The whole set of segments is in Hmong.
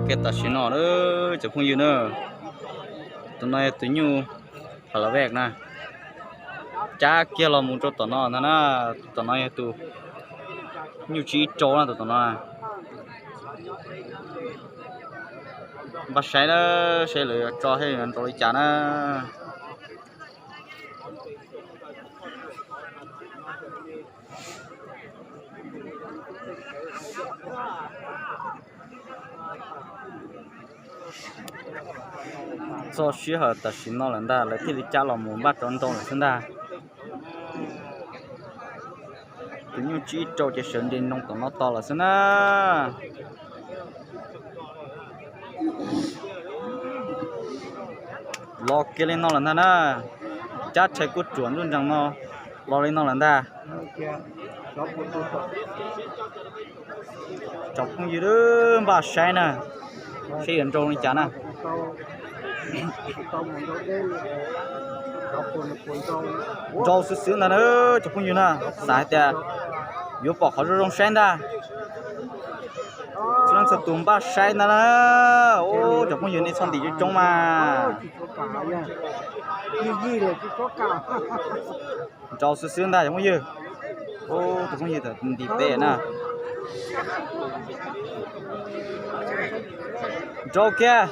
Kiag tam sim no na, cov phooj ywg na, tus no yog tus nyuj phalavej na, cab kiag los mus rau tom no ntag na. Tom no yog tus nyuj tsib rau na, tus tom no. Npaj saib na, saib lawv yuav tso thiab yuav nrau li cas na. Txog sij hawm tam sim no lawm ntag, lawv thiaj li cab los mus npaj rov nrau lawm xwb ntag. Tus nyuj tsib rau ces sawv nres nroo tom no tos lawm xwb na. Los kiag li no lawm ntag na. Cab rhais kuj ruam nruj nrees no los li no lawm ntag. Tsoom phooj ywg npaj saib na, seb yuav nrau li cas na. Nrau xwb xwb ntag na, cov phooj ywg na, xav hais tias yuav pom qhov zoo zoo saib ntag. Txhua leej txhua tus npaj saib ntag na. Cov phooj ywg nej txhob ntim coob coob mas. Nrau xwb xwb ntag cov phooj ywg. Tus phooj ywg ntim peb na. Nrau kiag.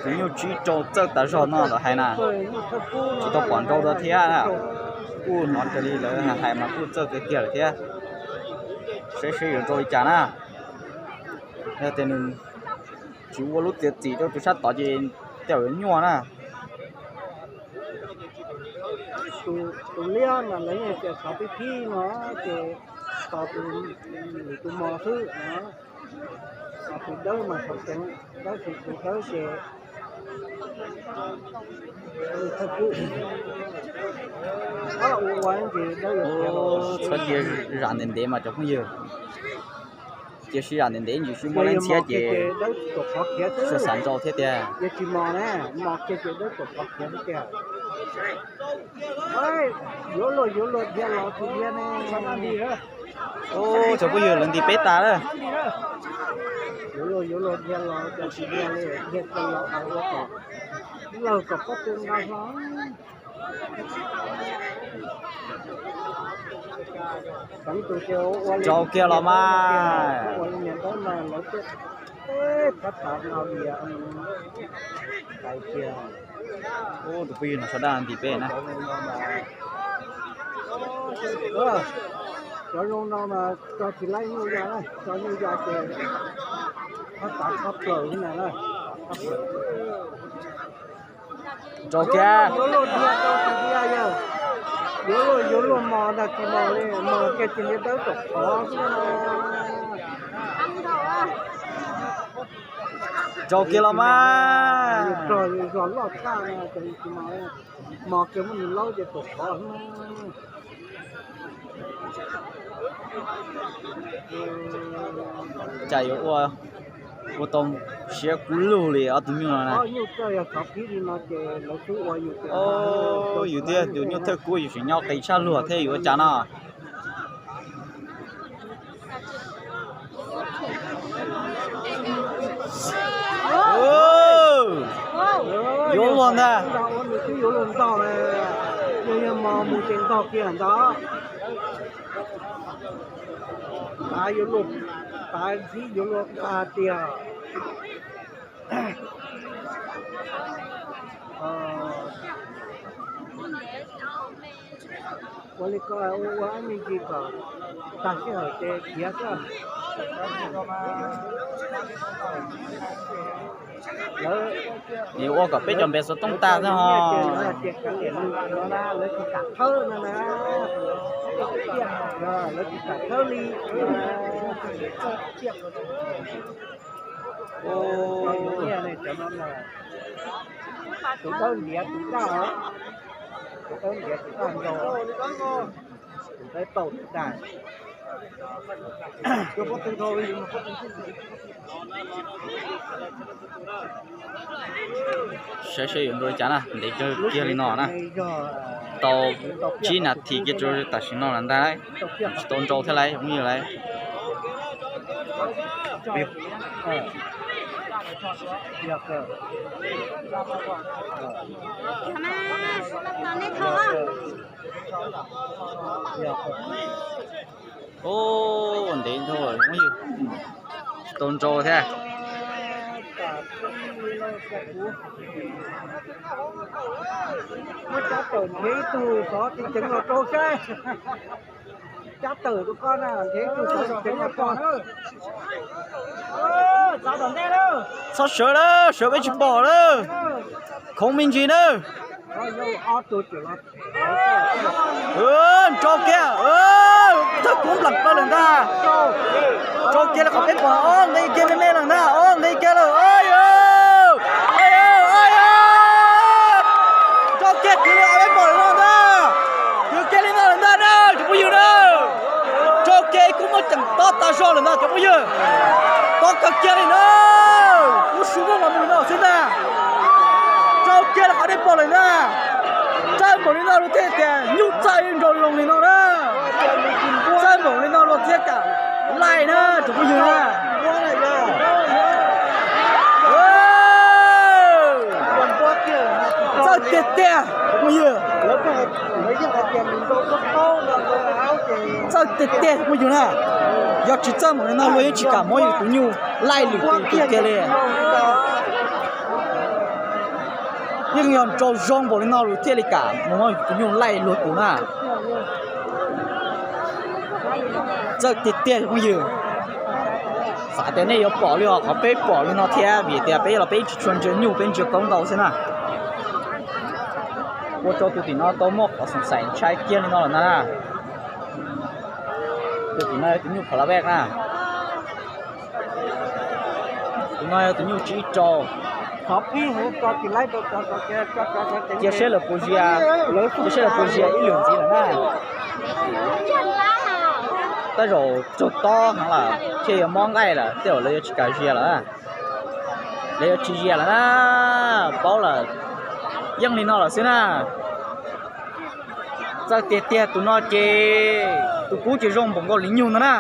Tus nyuj tsib rau txawj tas zog no lawv hais na. Tsis tau pom nrau dua thiab, kuj hnov raws li lawv hais mas kuj txawj kiag kiag lawm thiab. Saib seb yuav nrau li cas na. Yog tias nws tsis ua lub txiav txim rau tus sab tod ces tej zaum yuav nyuaj na. Tus liab mas lawv yeej tias xov pib phib no ces tos tus lwm tus mos xwb no. Tus dawb mas xov tseev, tab sis tus dawb ces thawj kub. Ua ua ntsis dawb. Txhob cia zam ntev ntev mas cov phooj ywg. Cia sib zam ntev ntev ntsis sib muab laib ntxhiab ces sawv xav nrau thiab tiag. Yuav tsis mos na, mos kiag ces dawb tuam qhov khiav xwb tiag. Yuav luag yuav luag dhia los tsis dhia ne. Cov phooj ywg lawv ntim peb tas lawm. Yuav luag yuav luag dhia los cas tsis dhia li, dhia tsis los ua kom lawg kom pob tw nqa hlo. Rau kiag los mas. Ua li niam ntaub no lawv tej phab tav no lias tais kiag. Tus phooj ywg no sawv daws ntim peb na. Cov zoo no mas tso tsis laib nyuj ya, tso nyuj ya ces phab tav tshab plaws na. Rau kiag. Yuav luag dhia rau tsis dhia yog, yuav luag yuav luag mos ntag tsis mos li, mos kiag tsis dhia dawb tom qhov xwb. Rau kiag los mas. Zog loj tshaj no ces tsis mos, mos kiag muab nws laub ces tom qhov xwb. Cas yuav ua, ua tau siab kub lug li ob tug nyuj no na. Yus thiab tus nyuj thawj kub yus tseem nyob qis tshaj luag thiab yuav ua cas no. Yuav luag ntag. Yog yog mos mus ces ntog kiag ntag. Tav yuav luag, tav ntxhib yuav luag qas tiag. Ua li ko ua ib me ntsis kom tag sij hawm ces khiav xwb. Yuav ua kom peb cov npe xov tooj tag xwb ho. Lawv tsis kam thawb no na, lawv tsis kam thawb li. Tus dawb ntiav tus daj, tus dawb ntiav tus daj nrau, tus dawb tauj tus daj. Saib seb yuav nrau li cas na, ntev kawg kiag li no na. Tau tsib nas this kiag rau tam sim no lawm ntag, tsis tau nrau thiab lauj, phooj ywg lauj. Ua ntev dhau, tsis tau nrau thiab. Muab cov tawm nrhiav ib tug xov tseem ceev los rau saib. Cov tawm rau koj na, nrhiav ib tug xov tseem ceev los rau. Txhob sawv lawm, sawv peb tsis pom lawm. Khoov me ntsis na. Nrau kiag, thawj kub nplam plaws lawm ntag. Nrau kiag li qhov peb pom, ob nqe kiag me me lawm ntag, ob nqe kiag lawm. Nrau kiag kwv li qhov peb pom lawm no ntag. Kwv kiag li no lawm ntag na cov phooj ywg na. Nrau kiag ib kub muaj ceem tob tas zog lawm ntag cov phooj ywg. Tob kawg kiag li na. Kub su muaj mas mus li no xwb ntag. Nrau kiag li qhov peb pom lawm ntag. Txawj npaum li no luag thiaj tias nyuj txawj nrau zoo li no na. Txawj npaum li no luag thiaj kam laij na cov phooj ywg na. Txawj tiag tiag cov phooj ywg. Txawj tiag tiag cov phooj ywg na. Yog tsis txawj npaum li no luag yeej tsis kam muab yus tus nyuj laij lwm tus kiag li. Yeej yog nrau zoo npaum li no luag thiaj li kam mus muab yus tus nyuj laij luag tus na. Txawj tiag tiag cov phooj ywg. Xav tias nej yuav pom li os, qhov peb pom li no thiab vim tias peb los peb tsis tshua ntsia nyuj, peb ntsia koob ntau xwb na. Ua rau tus tim no tau muaj qhov xoom xaim ntshai kiag li no lawm ntag na. Tus tim no yog tus nyuj phav la vej na. Tus no yog tus nyuj tsib rau. Cia saib lawv puas zia, cia saib lawv puas zia ib lwm ntxiv lawm na. Tej zaum raug tob heev lawm thiaj yuav mob nqaij lawm, tej zaum lawv yuav tsis kam zia lawm. Lawv yuav tsis zia lawm na, paub lawm. Yeej li no lawm xwb na. Txawj tiag tiag tus no ces tus kub ces zoo npaum nkaus li nyuj ntag na.